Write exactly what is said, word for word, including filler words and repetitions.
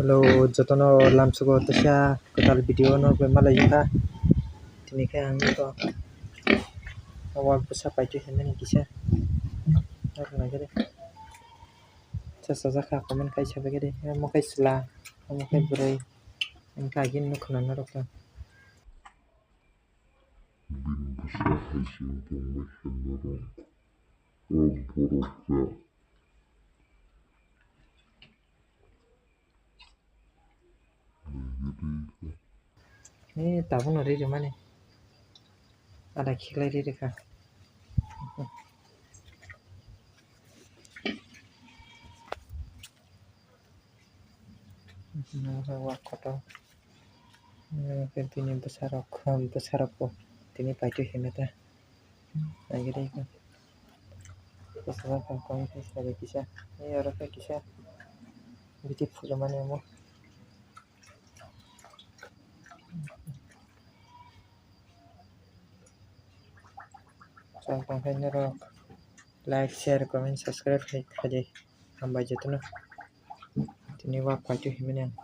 Hello, jotono lamsugo teisa kwtal video no bai malai kha. Tini khe ang to wak bwsa paitwi hinmani kisa. Nokna gede. Chasa jakha comment kaisa bagede. Omo kai chwla, omo kai bwrwi. Ang kagin nukna norok. Bini bwsa hai se wng tong bai khe norok. O borok ya. Eh, tabukno ri rwmani. Ada khiklai ri rwkha. Wak kotor. Bini bwsarok, bwsarok bo tini paitwi hinwi ta. Naigiri ko. Bwsarok kong kong kisa, kisa. Ni oro khe kisa. Biti phulumani omo. Chwng tongkhe norok like, share, comment, subscribe khai, khaidi. Hambai jotono. Tini wak paitwi hinmani ang.